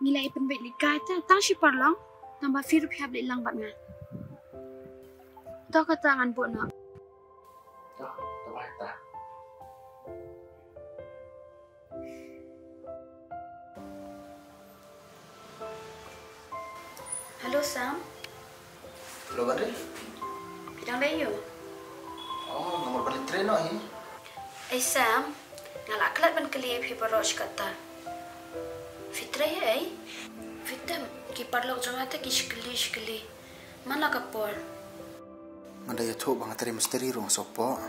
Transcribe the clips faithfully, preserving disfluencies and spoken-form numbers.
Ngi la ïa pynbeit leit kai te tang shi paralok. Tang ba phi ruh phi hap leit lang bad nga. To kata ngan buh noh. To, to bye ta. Hello Sam. Hello Banri. Phi dang dei ïu? Oh, nga mut ban leit trei noh hi. Ei Sam, nga la klet ban kylli phi baroh shi katta. Phi trei ei? Phi tip ki paralok jong nga te ki shikli shikli. Man la ka por. Nga da ïathuh ba nga trei mistri ruh nga sngewpoh.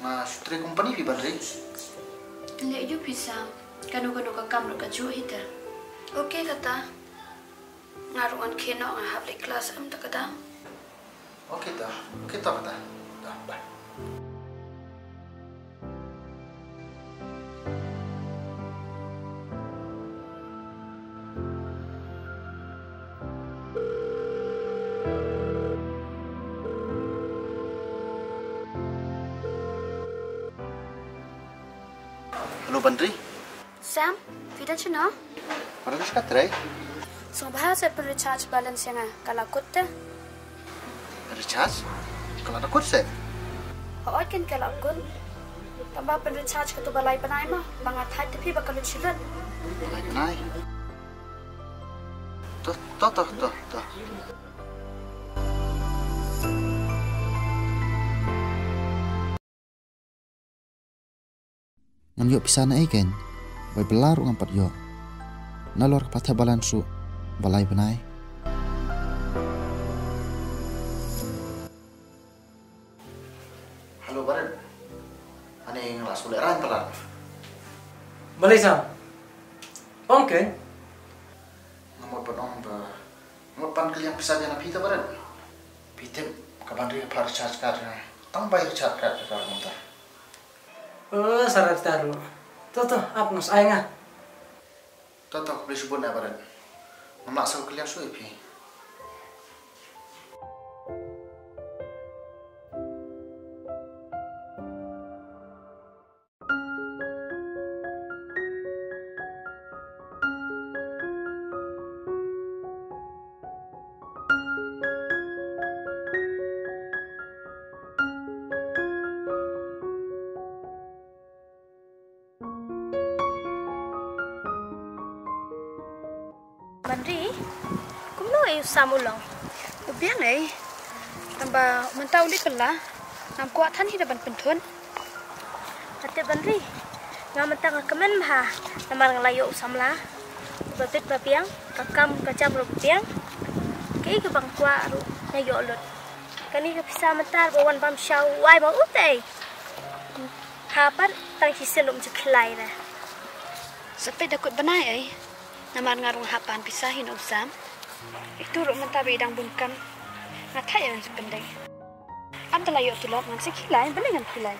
Nga shu trei company phi Banri. Leh ïu phi Sam. Kano kano ka kam ruh ka juh hi te. Okay kata. Nga ruh ngan khie noh, nga hap leit klas em ta ka dang. Okay ta. Okay ta kata. Ta bye. Hello Banri. Sam, phi dang shano? Nga dang sha ka trei. Sngewbha sa pynrecharge balance ïa nga, ka la kut te. Recharge? Ka la kut se? Hooid kan ka la kut. Tang ba pynrecharge kato ba lai bnai mo, ba nga thait te phi ba ka lut shi lut. Ba lai bnai. To, to, to, to, to. Ngan ïoh pisa na ei kein, bai bylla ruh ngam pat ïoh. Nalor ka pathai balance ruh ba lai bnai. Hello Barit. Ani nga la shu lehrain palat. Balei Sam? Ong kein. Nga mut ban ong ba nga mut ban kylliang pisa biang na phi ta Barit. Phi tip ka Banri ka phah recharge card nga. Tang bai recharge card ka card mynta. Oh, sarat taru. To to, ap nus ai nga. To to, khublei shibun eh Barit. Ngam lah sa kylliang shuh ïa phi. Banri, kumno ei u Sam u long? U biang ei. Tang ba mynta u leit bylla. Ngam kwah than hi da ban pynthut. Kata Banri, nga mynta nga kmen bha namar nga la ïoh u samla ba bit ba biang, ka kam ka jam ruh ba biang. Kaei kaba nga kwah ruh nga ïoh lut. Kane ka pisa mynta ba wan bam sha u ai ma u te. Ha pat tang ki sien ruh ym ju khilai re. Sa peit da kut bnai ei. Namar nga ruh nga hap pan pisa hi na u Sam. Itu ruh mynta ba i dang bun kam. Nga thait ïa ngan sa pyndeng. Ynda la ïoh tulop ngan sa khilai, balei ngan khilai?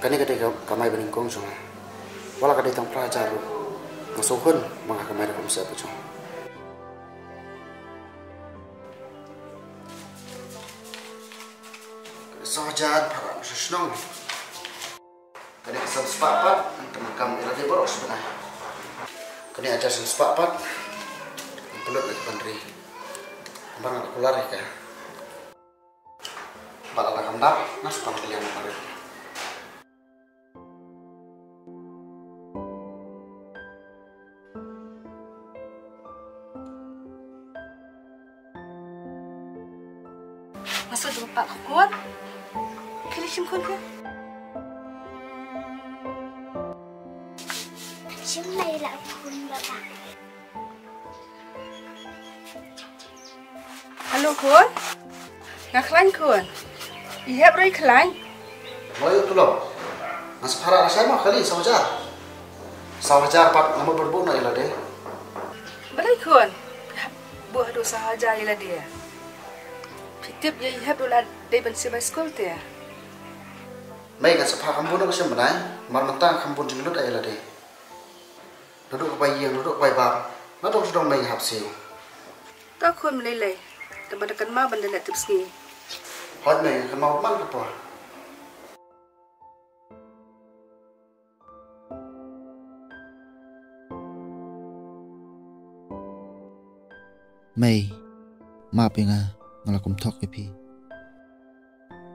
Kane ka dei ka kamai banyngkong jong nga. Wat la ka dei tang phra hajar ruh, nga sngewhun ba nga kamai da ka umsyep ka jong. Saw hajar phra sha shnong. Kane ka san spah pat, ngan pyndonkam ïa lade baroh shi bnai. Kane hajar san spah pat, ngan pynlut ïa ka Banri. Namar nga la kular ïa ka. Bad lada kam dap, nga shu pan kylliang ïa ka Banri. Sa dum pat khun. Khali shim khun ka. Shim lai la khun ba ba. Hello khun. Nga khlaiñ khun. I hep ruh i khlaiñ. Mo ïoh tulop. Nga sa phara na sai mo khali saw hajar. Saw hajar pat nga mut ban buh noh ïa lade. Balei khun? Buh haduh saw hajar ïa lade. Phi tip ïa i hep ruh la dei ban siew bai skul te. Mei, ngan sa phah kham bun na ka shem bnai, mar mynta kham bun jinglut ïa lade. Naduh ka bai ïing, naduh ka bai bam, naduh sdang mei hap siew. Ta khun, lei lei, te ba da kynmaw ban da leh tip sngi. Hooid mei, kynmaw man ka por. Mei, map ïa nga, nga la kum thok ïa phi.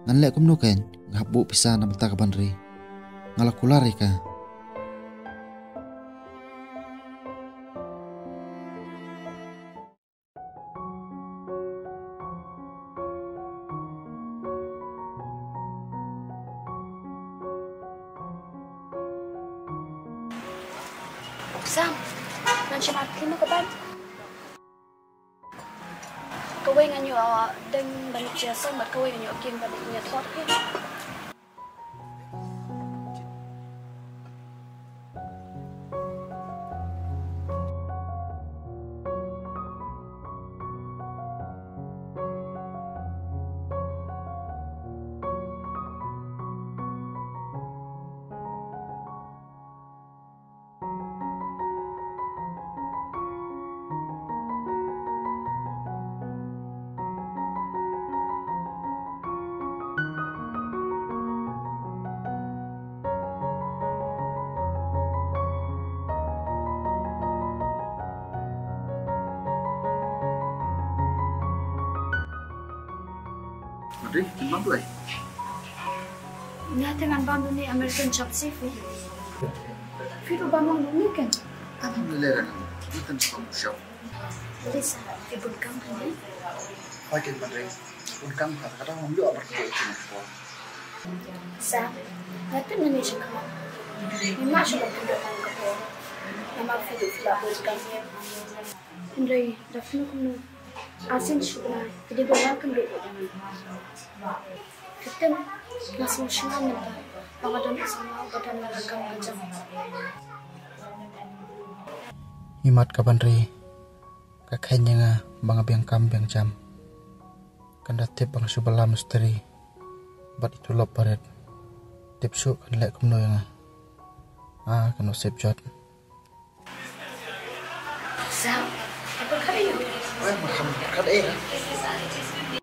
Ngan leh kumno kein, nga hap buh pisa na bynta ka Banri. Nga la kular ïa ka. Sam, ngan shim artylli ma ka ban. Kawei ngan ïoh deng ban ïa song bad kawei ngan ïoh kin ban ïa thot kin. Ade, kin bam blei? Ïa te ngan bam duni American chop seafood. Phi ruh bam lang duni kan? Alhamdulillah, Rana. Ïa kan chop shop. Lisa, phi bun kam ha ne? Hooid kan Banri. Bun kam ha, ka dang ym ïoh abar ka bun kam ha. Sa, nga tip ngan ïa sha khmat. Ngi ma sha bun kam ha ka por. Namar phi ruh phi la bun kam. Hynrei da kumno kumno, arsien shu bnai ki dei ban wan kynduh ïa ngi. Kyrteng nga sngewsynei mynta ba nga don ka samla ba don ka kam ka jam. Imat ka Banri ka kheiñ ïa nga ba nga biang kam biang jam. Kan da tip ba nga shu bylla mistri bad i tulop barit. Tip shuh kan leh kumno ïa nga. Ah, kan nusip jot. Sam, apa kata you? Oi, ma kham kata eh.